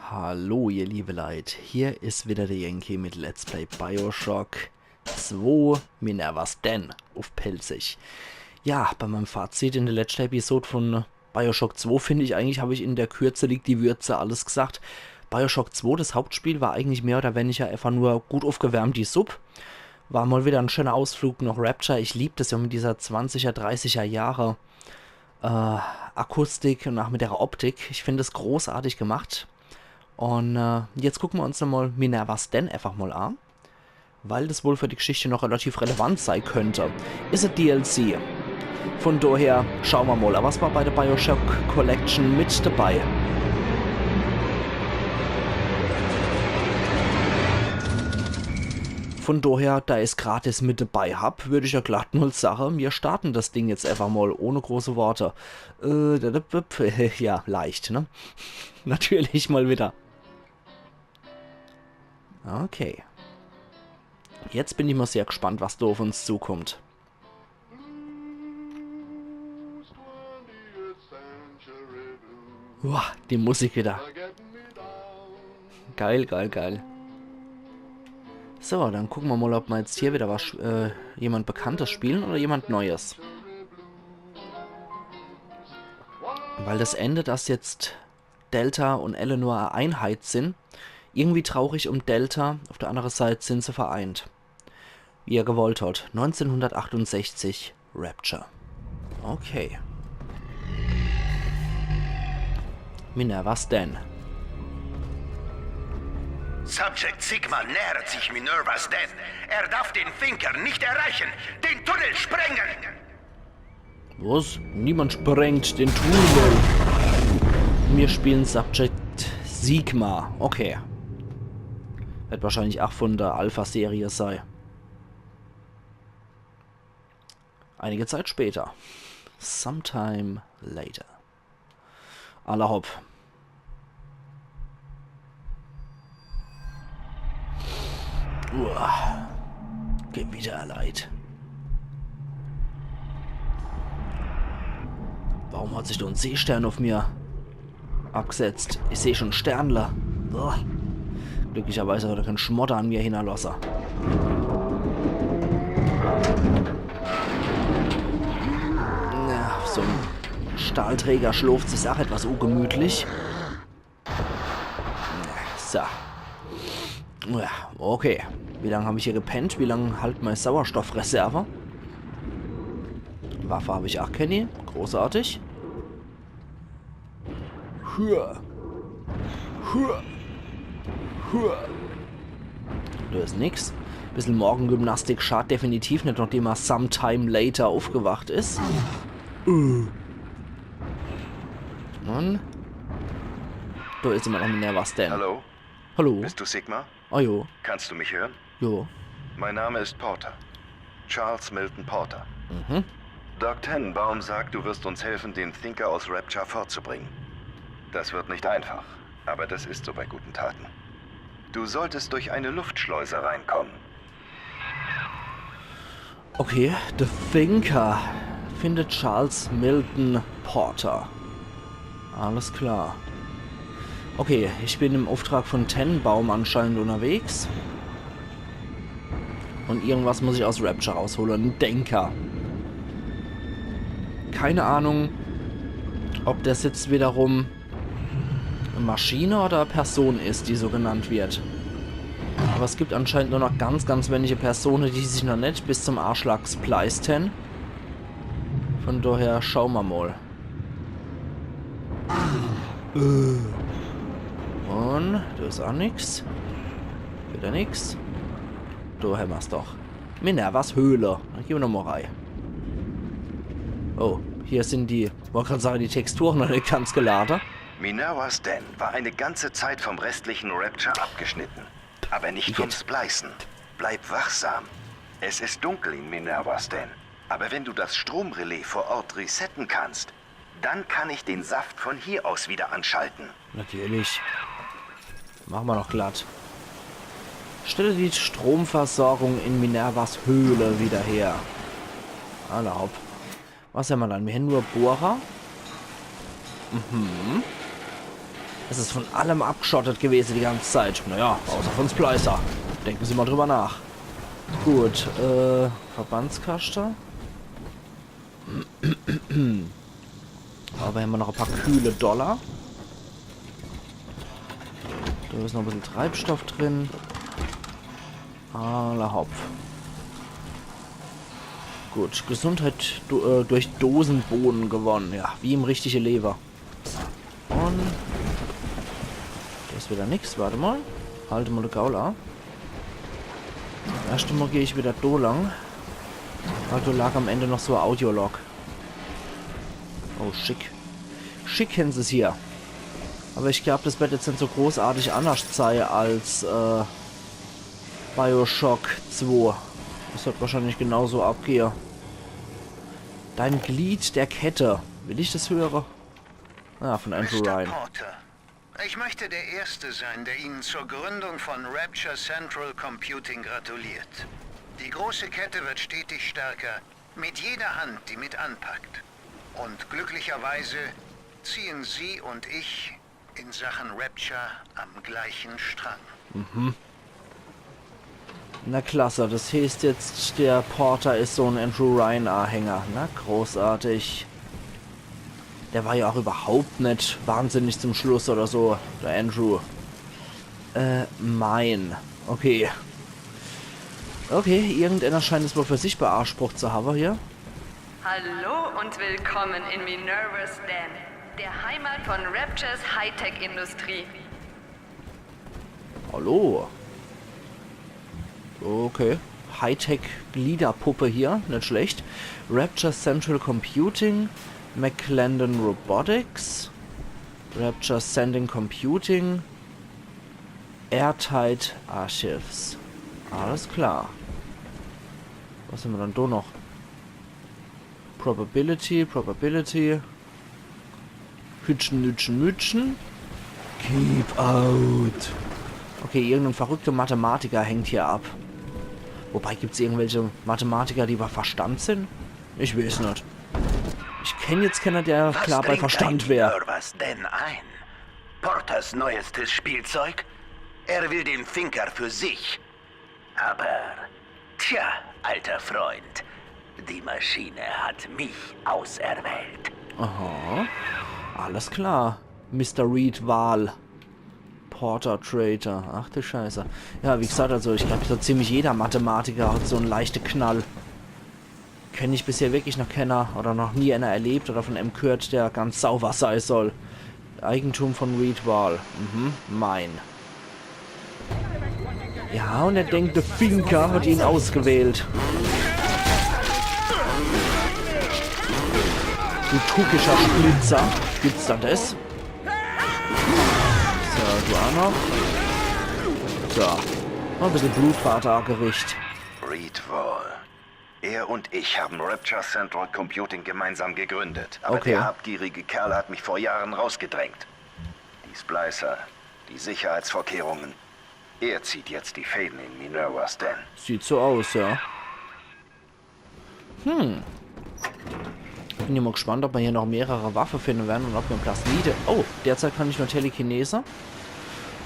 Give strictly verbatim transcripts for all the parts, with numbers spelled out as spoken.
Hallo, ihr liebe Leit, hier is wieder der Yankee mit Let's Play Bioshock zwei Minerva's Den uff Pälzisch. Ja, bei meinem Fazit in der letschte Episode von Bioshock zwei, find ich eigentlich, hab ich in der Kürze liegt die Würze alles gesagt. Bioshock zwei, das Hauptspiel, war eigentlich mehr oder weniger einfach nur gut uffgewärmt die Supp. War mal wieder en schöner Ausflug noch Rapture. Ich lieb das ja mit dieser zwanziger, dreißiger Jahre äh, Akustik und auch mit der Optik. Ich find es großartig gemacht. Und äh, jetzt gucke mer uns nochmal Minerva's Den einfach mal an, weil das wohl für die Geschichte noch relativ relevant sei könnte. Is e D L C. Von daher schaue mer mal, was war bei der Bioshock Collection mit dabei. Von daher, da ich's gratis mit dabei hab, würd ich ja glatt mal sage, mir starten das Ding jetzt einfach mal ohne große Worte. Äh, da, da, da, ja, leicht, ne? Natürlich mal wieder. Okay. Jetzt bin ich mal sehr gespannt, was da auf uns zukommt. Uah, die Musik wieder. Geil, geil, geil. So, dann gucke mer mal, ob mer jetzt hier wieder was, äh, jemand Bekanntes spielen oder jemand Neues. Weil das Ende, dass jetzt Delta und Eleanor e Einheit sind, irgendwie traurig um Delta, auf der anderen Seite sind sie vereint. Wie er gewollt hat. Neunzehnhundertachtundsechzig, Rapture. Okay. Minerva's Den. Subject Sigma nähert sich Minerva's Den. Er darf den Thinker nicht erreichen. Den Tunnel sprengen! Was? Niemand sprengt den Tunnel. Mir spielen Subject Sigma. Okay. Wird wahrscheinlich auch von der Alpha-Serie sei. Einige Zeit später. Sometime later. Alla hopp. Uah. Geh wieder, Leit. Warum hat sich do en Seestern auf mir abgesetzt? Ich seh schon Sternle. Uah. Glücklicherweise hat er kein Schmotter an mir hinterlasse. Ja, so en Stahlträger schloft sich auch etwas ungemütlich. So. Ja, okay. Wie lang hab ich hier gepennt? Wie lang halt meine Sauerstoffreserve? Waffe hab ich auch kenni. Großartig. Hua. Hua. Hua. Do is nix. Bissel Morgengymnastik schad definitiv net, nachdem er sometime later aufgewacht is. Äh. Mann. Do is immer noch mehr was denn. Hallo? Hallo? Bist du Sigma? Ah jo. Kannst du mich hören? Jo. Mein Name ist Porter. Charles Milton Porter. Mhm. Doc Tenenbaum sagt, du wirst uns helfen, den Thinker aus Rapture fortzubringen. Das wird nicht einfach, aber das ist so bei guten Taten. Du solltest durch eine Luftschleuse reinkommen. Okay, The Thinker. Finde Charles Milton Porter. Alles klar. Okay, ich bin im Auftrag von Tenenbaum anscheinend unterwegs. Und irgendwas muss ich aus Rapture raushole. En Denker. Keine Ahnung, ob das jetzt wiederum Maschine oder Person is, die so genannt wird. Aber es gibt anscheinend nur noch ganz, ganz wenige Persone, die sich noch net bis zum Arschlag spliced hen. Von daher schaue mer mal. Äh. Und do is auch nix. Wieder nix. Do hämmer's doch. Minervas Höhle. Dann gehn mer noch mal rei. Oh, hier sind die, wollt grad sage, die Texturen noch net ganz gelade. Minerva's Den war eine ganze Zeit vom restlichen Rapture abgeschnitten. Aber nicht vom Splicen. Bleib wachsam. Es ist dunkel in Minerva's Den. Aber wenn du das Stromrelais vor Ort resetten kannst, dann kann ich den Saft von hier aus wieder anschalten. Natürlich. Mache mer doch glatt. Stelle die Stromversorgung in Minervas Höhle wieder her. Alla hopp. Was hämmer dann? Mir hän nur Bohrer. Mhm. Es is von allem abgeschottet gewese die ganze Zeit. Naja, außer von Splicer. Denken Sie mal drüber nach. Gut, äh, Verbandskaschte. Aber hier hämmer noch e paar kühle Dollar. Do is noch e bissel Treibstoff drin. Alla hopp. Gut, Gesundheit du, äh, durch Dosenbohnen gewonnen. Ja, wie im richtige Lewe. Und do is wieder nix. Wart mal. Halt mal de Gaul a. Erscht mal geh ich wieder do lang. Weil do lag am Ende noch so e Audiolog. Oh, schick. Schick hän se's hier. Aber ich glaub, das wird jetzt net so großartig annerscht sei als, äh, Bioshock zwei. Das wird wahrscheinlich genauso abgehe. Dein Glied der Kette. Will ich das höre? Ah, von Andrew Mister Ryan. Porter, ich möchte der Erste sein, der Ihnen zur Gründung von Rapture Central Computing gratuliert. Die große Kette wird stetig stärker, mit jeder Hand, die mit anpackt. Und glücklicherweise ziehen Sie und ich in Sachen Rapture am gleichen Strang. Mhm. Na klasse, das heeßt jetzt, der Porter is so en Andrew-Ryan-Ahänger. Na, großartig. Der war ja auch überhaupt net wahnsinnig zum Schluss oder so, der Andrew. Äh, mein. Okay. Okay, irgendeiner scheint es wohl für sich beansprucht zu haben hier. Hallo und willkommen in Minerva's Den, der Heimat von Raptures Hightech-Industrie. Hallo. Okay. Hightech-Gliederpuppe hier, net schlecht. Rapture Central Computing, McClendon Robotics, Rapture Sending Computing, Airtight Archives. Alles klar. Was hämmer dann do noch? Probability, Probability. Hütschen, Nütschen, Mütschen. Keep out. Okay, irgendein verrückter Mathematiker hängt hier ab. Wobei, gibt's irgendwelche Mathematiker, die bei Verstand sind? Ich weiß net. Ich kenn jetzt keiner, der klar bei Verstand wär. Was trinkt ein Minerva's Den ein? Porters neuestes Spielzeug? Er will den Thinker für sich. Aber, tja, alter Freund, die Maschine hat mich auserwählt. Aha. Alles klar, Mister Reed Wahl. Porter Traitor. Ach du Scheiße. Ja, wie gesagt, also ich glaub, so ziemlich jeder Mathematiker hat so en leichte Knall. Kenn ich bisher wirklich noch kenner oder noch nie einer erlebt oder von em gehört, der ganz sauber sei soll. Eigentum von Reed Wahl. Mhm, mein. Ja, und er denkt, der Thinker hat ihn ausgewählt. Du tuckischer Splitzer. Gibt's da das? So, du auch noch. So. Mal ein bisschen Blutbad angerichtet. Reed Wahl. Er und ich haben Rapture Central Computing gemeinsam gegründet, aber der habgierige Kerl hat mich vor Jahren rausgedrängt. Die Splicer, die Sicherheitsvorkehrungen. Er zieht jetzt die Fäden in Minerva's Den. Sieht so aus, ja. Hm. Bin ja mal gespannt, ob wir hier noch mehrere Waffe finden werden und ob wir Plasmide. Oh, derzeit kann ich nur Telekinese.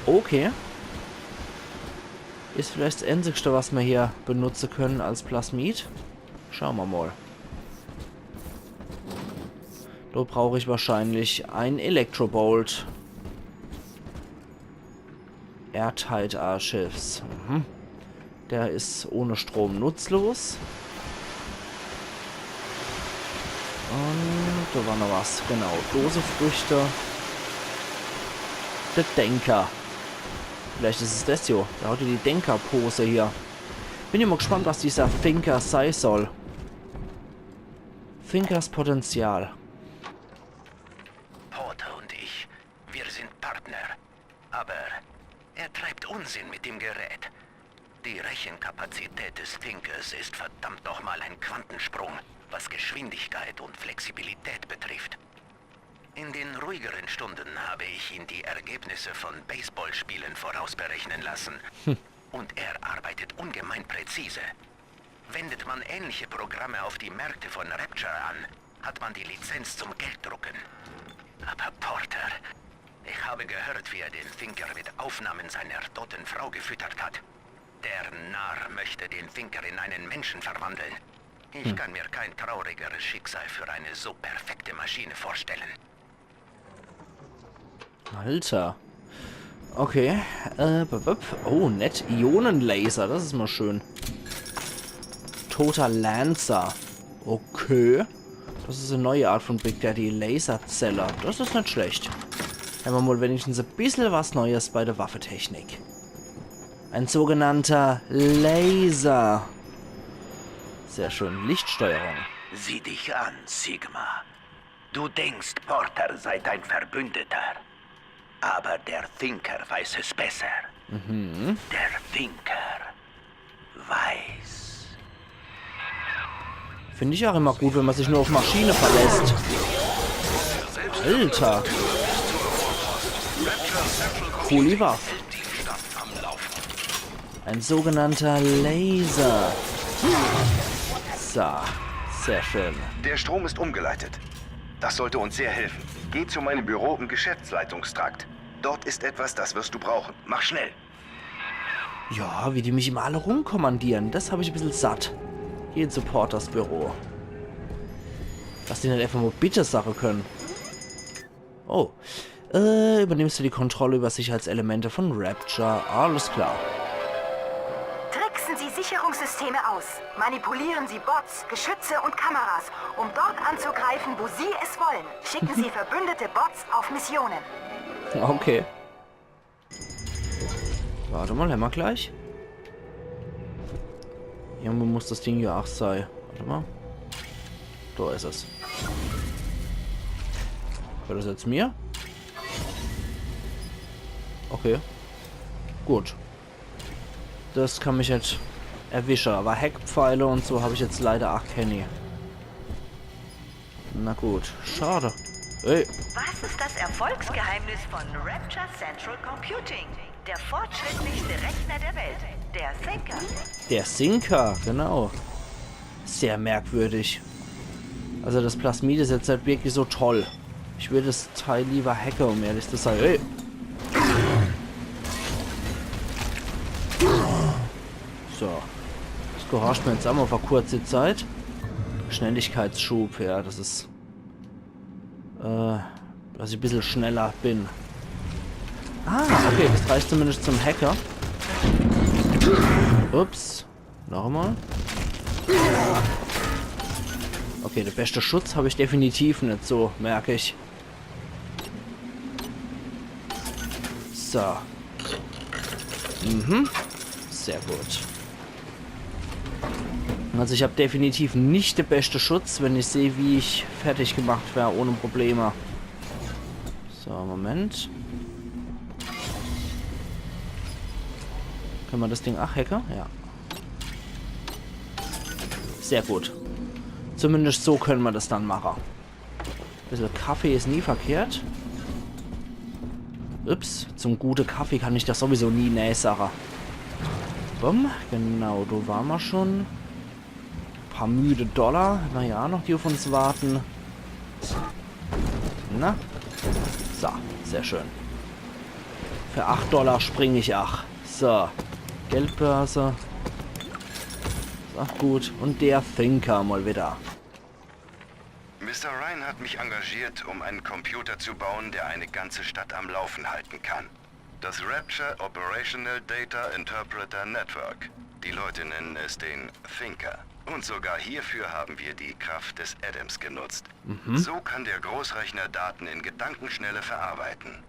Okay. Is vielleicht das Einzigste, was wir hier benutzen können als Plasmid. Schauen wir mal. Da brauche ich wahrscheinlich ein Electrobolt. Airtight Archives. Mhm. Der is ohne Strom nutzlos. Und da war noch was. Genau. Dosefrüchte. Der Denker. Vielleicht is es das jo. Der hat jo die Denkerpose hier. Bin ja mal gespannt, was dieser Thinker sei soll. Thinkers Potenzial. Porter und ich, wir sind Partner. Aber er treibt Unsinn mit dem Gerät. Die Rechenkapazität des Thinkers ist verdammt nochmal ein Quantensprung, was Geschwindigkeit und Flexibilität betrifft. In den ruhigeren Stunden habe ich ihn die Ergebnisse von Baseballspielen vorausberechnen lassen. Und er arbeitet ungemein präzise. Wendet man ähnliche Programme auf die Märkte von Rapture an, hat man die Lizenz zum Gelddrucken. Aber Porter, Ich habe gehört, wie er den Thinker mit Aufnahmen seiner toten Frau gefüttert hat. Der Narr möchte den Thinker in einen Menschen verwandeln. Ich kann mir kein traurigeres Schicksal für eine so perfekte Maschine vorstellen. Alter. Okay. Äh, bup, bup. Oh, nett. Ionenlaser, das is mal schön. Toter Lancer. Okay. Das is e neue Art von Big Daddy. Laserzelle. Das is net schlecht. Hämmer mal wenigstens e bissel was Neues bei der Waffetechnik. Ein sogenannter Laser. Sehr schön. Lichtsteuerung. Sieh dich an, Sigma. Du denkst, Porter sei dein Verbündeter. Aber der Thinker weiß es besser. Der Thinker weiß. Find ich auch immer gut, wenn man sich nur auf Maschine verlässt. Alter. Coole Waffe. Ein sogenannter Laser. So, sehr schön. Der Strom ist umgeleitet. Das sollte uns sehr helfen. Geh zu meinem Büro im Geschäftsleitungstrakt. Dort ist etwas, das wirst du brauchen. Mach schnell. Ja, wie die mich immer alle rumkommandieren, das hab ich e bissel satt. Geh zu Porters Büro. Dass die net einfach mal Bitte sache können. Oh. Äh, übernimmst du die Kontrolle über Sicherheitselemente von Rapture? Alles klar. Tricksen Sie Sicherungssysteme aus. Manipulieren Sie Bots, Geschütze und Kameras, um dort anzugreifen, wo Sie es wollen. Schicken Sie verbündete Bots auf Missionen. Okay. Warte mal, hämmer gleich? Irgendwo muss das Ding ja auch sei. Warte mal. Da is es. Gehört das jetzt mir? Okay. Gut. Das kann mich net erwische, aber Hackpfeile und so hab ich jetzt leider ach kenni. Na gut, schade. Ey, Was ist das Erfolgsgeheimnis von Rapture Central Computing? Der fortschrittlichste Rechner der Welt. Der Thinker. Der Thinker, genau. Sehr merkwürdig. Also das Plasmid is jetzt net wirklich so toll. Ich würd das Teil lieber hacke, um ehrlich zu sein. Ey. So. Das gehorcht mir jetzt einmal für kurze Zeit. Schnelligkeitsschub, ja, das is, äh, dass ich e bissel schneller bin. Ah, okay, das reicht zumindest zum Hacke. Ups. Noch einmal. Okay, der beste Schutz hab ich definitiv net so, merk ich. So. Mhm. Sehr gut. Also ich hab definitiv net de beste Schutz, wenn ich seh, wie ich fertig gemacht wär ohne Probleme. So, Moment. Können wir das Ding ach hacke? Ja. Sehr gut. Zumindest so können wir das dann mache. Bissel Kaffee is nie verkehrt. Ups, zum gute Kaffee kann ich das sowieso nie nee sache. Bumm, genau, do ware mer schon. Paar müde Dollar, na ja, noch die auf uns warten. Na? So, sehr schön. Für acht Dollar spring ich ach. So, Geldbörse. Is ach gut. Und der Thinker mal wieder. Mister Ryan hat mich engagiert, um einen Computer zu bauen, der eine ganze Stadt am Laufen halten kann. Das Rapture Operational Data Interpreter Network. Die Leute nennen es den Thinker. Und sogar hierfür haben wir die Kraft des Adams genutzt. So kann der Großrechner Daten in Gedankenschnelle verarbeiten.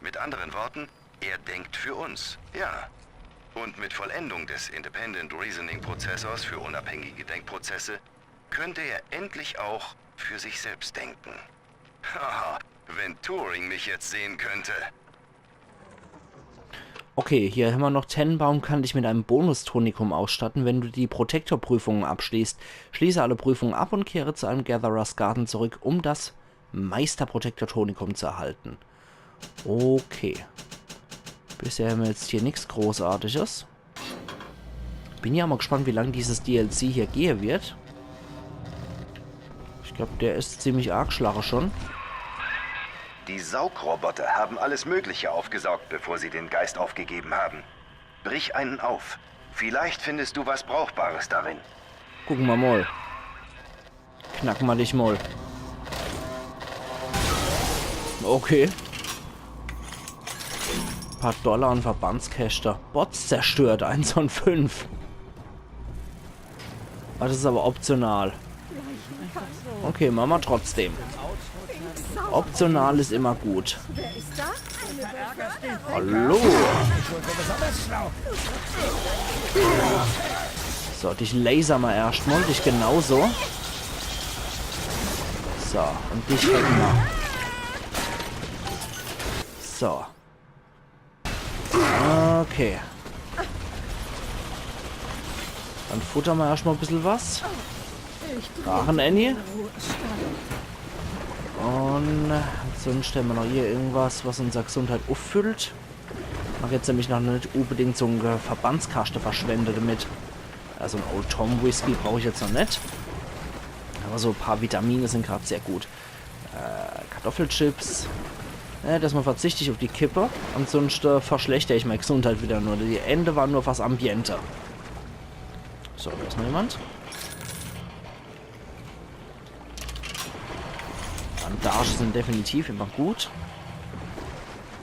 Mit anderen Worten, er denkt für uns. Ja. Und mit Vollendung des Independent Reasoning Prozessors für unabhängige Denkprozesse könnte er endlich auch für sich selbst denken. Haha, wenn Turing mich jetzt sehen könnte. Okay, hier hämmer noch: Tenenbaum kann dich mit einem Bonus-Tonikum ausstatten, wenn du die Protektorprüfungen abschließt. Schließe alle Prüfungen ab und kehre zu einem Gatherer's Garden zurück, um das Meisterprotektor-Tonikum zu erhalten. Okay. Bisher hämmer jetzt hier nix Großartiges. Bin ja mal gespannt, wie lang dieses D L C hier gehe wird. Ich glaub, der is ziemlich arg schlache schon. Die Saugroboter haben alles Mögliche aufgesaugt, bevor sie den Geist aufgegeben haben. Brich einen auf. Vielleicht findest du was Brauchbares darin. Gucke mer mol. Knacke mer dich mol. Okay. Paar Dollar un Verbandskäschte. Bots zerstört, eins von fünf. Ah, das is awwer optional. Okay, mache mer trotzdem. Optional is immer gut. Hallo. So, dich laser mer erscht mol, dich genauso. So, un dich hacke mer. So. Okay. Dann futter mer erscht mol bissel was. Drachen Annie. Un sunscht hemmer noch hier irgendwas, was unser Gesundheit uffüllt. Mag jetzt nämlich noch net unbedingt so en Ge-, Verbandskaschte verschwende damit. Also en Old Tom Whisky brauch ich jetzt noch net. Awwer so e paar Vitamine sin grad sehr gut. Äh, Kartoffelchips. Äh, des Mol verzicht ich uff die Kippe. Ansunscht, äh, verschlechter ich mei Gesundheit widder nur. Die Ende war nur fürs Ambiente. So, do is noch jemand. Bandage sin definitiv immer gut.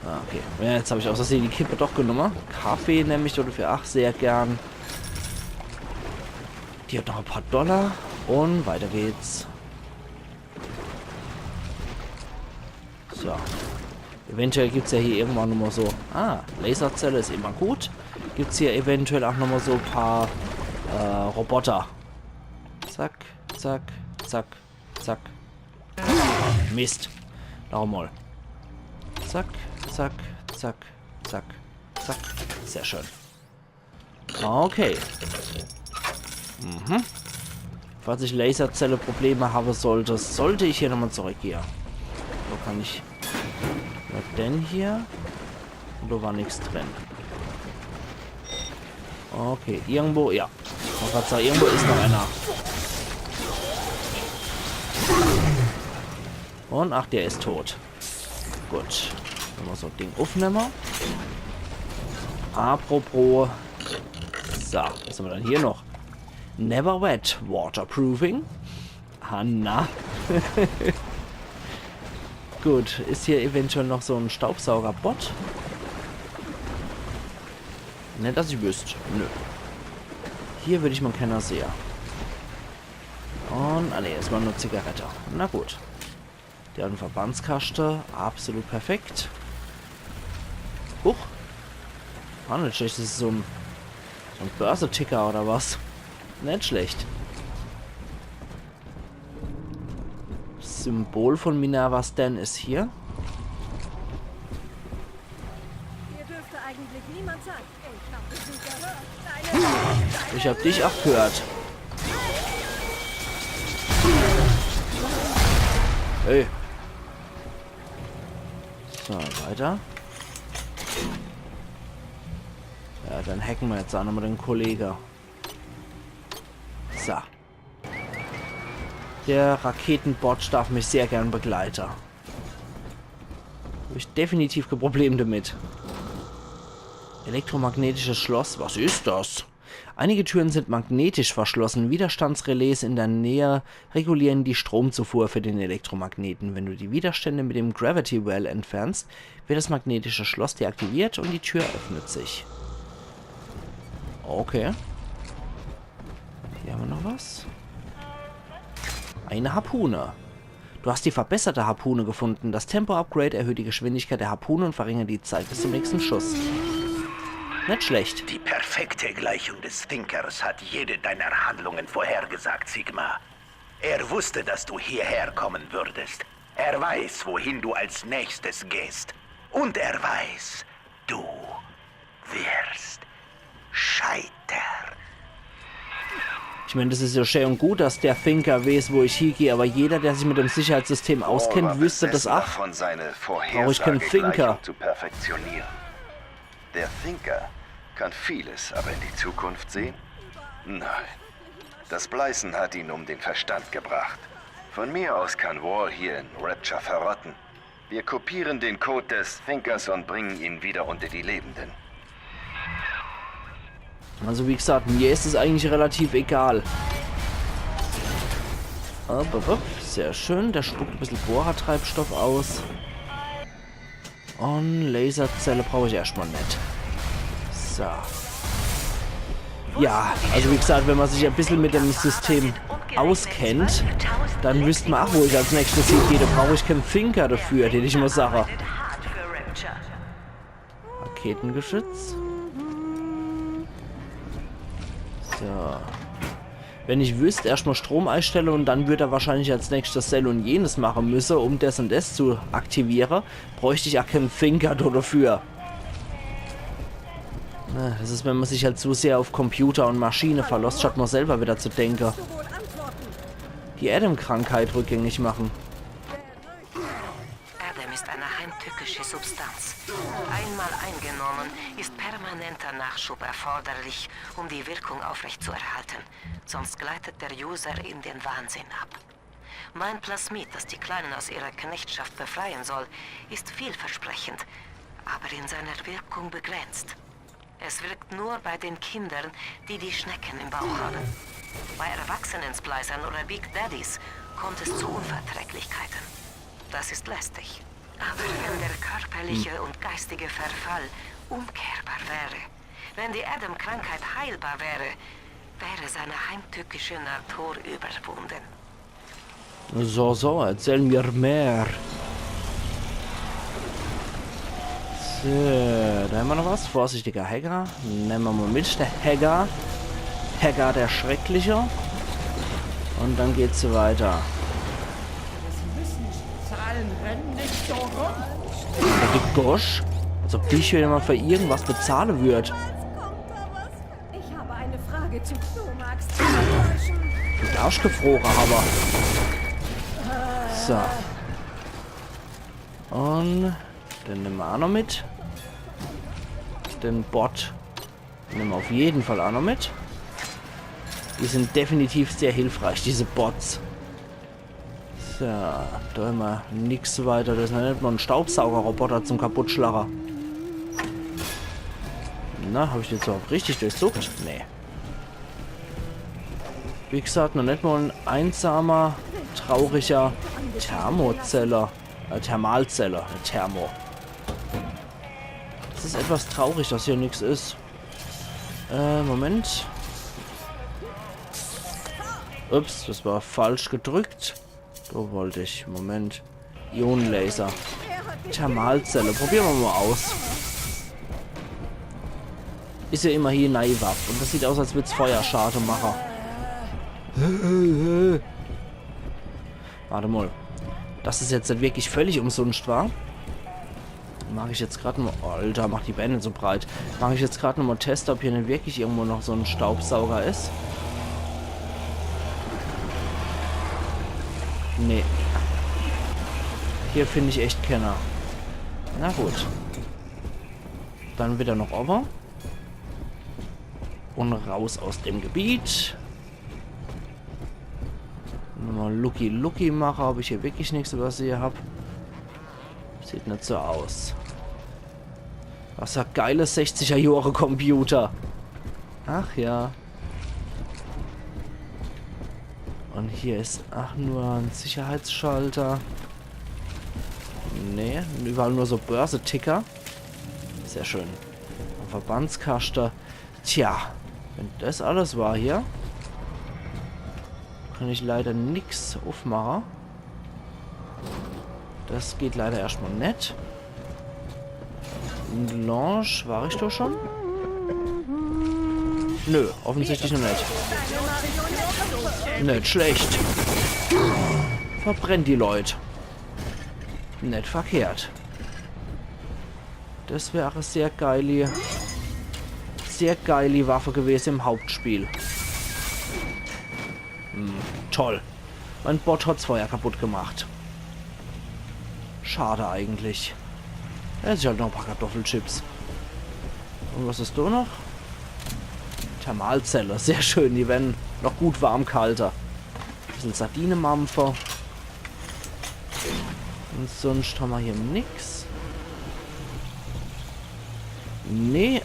Ah, okay. Ja, jetzt hab ich aus Versehe die Kippe doch genumme. Kaffee nemm ich dodefür ach sehr gern. Die hat noch e paar Dollar. Un weiter geht's. So. Eventuell gibt's ja hier irgendwann nochmol so. Ah, Laserzelle is immer gut. Gibt's hier eventuell ach nochmol so e paar, äh, Roboter. Zack, zack, zack, zack. Mist. Nochmol. Zack, zack, zack, zack, zack. Sehr schön. Okay. Mhm. Falls ich Laserzelle Probleme hawwe sollt, sollt ich hier nochmol zurückgehe. Do kann ich. Was denn hier? Do war nix drin. Okay, irgendwo, ja. Wollt grad sage, irgendwo is noch einer. Un ach, der is tot. Gut. Nochmol so e Ding uffnemme. Apropos. So, was hemmer dann hier noch? Never wet, waterproofing. Hanna. Gut, is hier eventuell noch so en Staubsauger-Bot? Net, dass ich wüsst. Nö. Hier würd ich mol kenner sehe. Un, ah nee, des war nur Zigarette. Na gut. Der hat en Verbandskaschte. Absolut perfekt. Huch. War net schlecht. Des is so en, so en Börseticker oder was? Net schlecht. Symbol von Minerva Sten is hier. Hier dürfte eigentlich niemand sein. Ich hab dich ach gehört. Hey. So, weiter. Ja, dann hacke mer jetzt ach nochmol den Kollege. So. Der Raketenbot darf mich sehr gern begleite. Hab ich definitiv kee Problem damit. Elektromagnetisches Schloss, was is das? Einige Türen sind magnetisch verschlossen. Widerstandsrelais in der Nähe regulieren die Stromzufuhr für den Elektromagneten. Wenn du die Widerstände mit dem Gravity Well entfernst, wird das magnetische Schloss deaktiviert und die Tür öffnet sich. Okay. Hier hemmer noch was. Eine Harpune. Du hast die verbesserte Harpune gefunden. Das Tempo-Upgrade erhöht die Geschwindigkeit der Harpune und verringert die Zeit bis zum nächsten Schuss. Net schlecht. Die perfekte Gleichung des Thinkers hat jede deiner Handlungen vorhergesagt, Sigma. Er wusste, dass du hierher kommen würdest. Er weiß, wohin du als nächstes gehst. Und er weiß, du wirst scheitern. Ich mein, das is ja schön und gut, dass der Thinker weiß, wo ich hiegeh, aber jeder, der sich mit dem Sicherheitssystem auskennt, wüsste das ach. Davon, seine Vorhersagegleichung zu perfektionieren. Der Thinker kann vieles, aber in die Zukunft sehen? Nein. Das Blyson hat ihn um den Verstand gebracht. Von mir aus kann Wall hier in Rapture verrotten. Wir kopieren den Code des Thinkers und bringen ihn wieder unter die Lebenden. Also wie gesagt, mir is es eigentlich relativ egal. Upp, upp, upp. Sehr schön, der spuckt e bissel Bohrertreibstoff aus. Und Laserzelle brauch ich erschtmal net. So. Ja, also wie gesagt, wenn man sich e bissel mit dem System auskennt, dann wüsst man ach, wo ich als nächstes hingehe. Da brauch ich kein Thinker dafür, den ich mal sage. Raketengeschütz. So. Wenn ich wüsst, erschtmal Strom eistelle und dann würd er wahrscheinlich als nächstes des und jenes mache müsse, um des und des zu aktiviere, bräucht ich ach kein Thinker do dafür. Na, des is, wenn man sich halt so sehr auf Computer und Maschine verlosst, statt mal selber wieder zu denke. Die Adam-Krankheit rückgängig machen. Adam ist eine heimtückische Substanz. Einmal eingenommen, ist permanenter Nachschub erforderlich, um die Wirkung aufrechtzuerhalten. Sonst gleitet der User in den Wahnsinn ab. Mein Plasmid, das die Kleinen aus ihrer Knechtschaft befreien soll, ist vielversprechend, aber in seiner Wirkung begrenzt. Es wirkt nur bei den Kindern, die die Schnecken im Bauch haben. Bei erwachsenen Splicern oder Big Daddies kommt es zu Unverträglichkeiten. Das ist lästig. Aber wenn der körperliche und geistige Verfall umkehrbar wäre, wenn die Adam-Krankheit heilbar wäre, wäre seine heimtückische Natur überwunden. So, so, erzähl mir mehr. So, da hämmer noch was. Vorsichtiger Hacker. Nemme mer mal mit, der Hacker. Hacker, der Schreckliche. Und dann geht's weiter. Zahlen rennen nicht so rum. Gosch, als ob dich hier jemand für irgendwas bezahle würd. Ich habe eine Frage zu Klomax. Du darfst gefroren, aber. So. Und den nemme mer ach noch mit. Den Bot nemme mer auf jeden Fall ach noch mit. Die sind definitiv sehr hilfreich, diese Bots. So, da hämmer nix weiter. Das is noch net mal en Staubsaugerroboter zum Kaputtschlache. Na, hab ich jetzt auch richtig durchsucht? Nee. Wie gesagt, noch net mal en einsamer, trauriger Thermozelle. Äh, Thermalzelle, äh, Thermo. Es is etwas traurig, dass hier nix is. Äh, Moment. Ups, das war falsch gedrückt. So wollt ich. Moment. Ionenlaser. Thermalzelle. Probiere mer mal aus. Is ja immerhin e neii Waff. Und das sieht aus, als würd's Feuerschade mache. Wart mal. Dass es jetzt net wirklich völlig umsunscht war. Mach ich jetzt grad mal. Alter, mach die Beine so breit. Mach ich jetzt grad nochmal Test, ob hier net wirklich irgendwo noch so en Staubsauger is. Nee. Hier find ich echt kenner. Na gut. Dann wieder noch owwe. Und raus aus dem Gebiet. Nochmal Lucky Lucky mache, ob ich hier wirklich nix übersehe hab. Sieht net so aus. Was für geile sechziger Jahre Computer. Ach ja. Und hier is ach nur en Sicherheitsschalter. Nee, überall nur so Börse-Ticker. Sehr schön. En Verbandskaschte. Tja, wenn das alles war hier, kann ich leider nix aufmache. Das geht leider erstmal net. In Lounge war ich doch schon? Nö, offensichtlich noch net. Net schlecht. Verbrennt die Leut. Net verkehrt. Das wäre sehr geili, sehr geili Waffe gewese im Hauptspiel. Hm, toll. Mein Bot hat's Feuer kaputt gemacht. Schade eigentlich. Ja, is halt noch e paar Kartoffelchips. Und was is da noch? Thermalzelle, sehr schön. Die werden noch gut warm gehalte. Bissel Sardinemampfer. Sunscht hammer hier nix. Nee,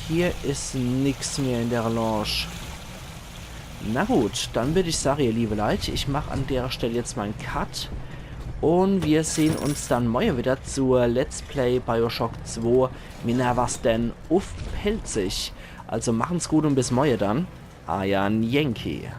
hier is nix mehr in der Lounge. Na gut, dann würd ich sage, ihr liebe Leit, ich mach an der Stell jetzt mol en Cut. Un wir sehn uns dann morje wieder zur Let's Play Bioshock zwei Minerva's Den uff Pälzisch. Also machen's gut un bis morje dann. Eier Yankee.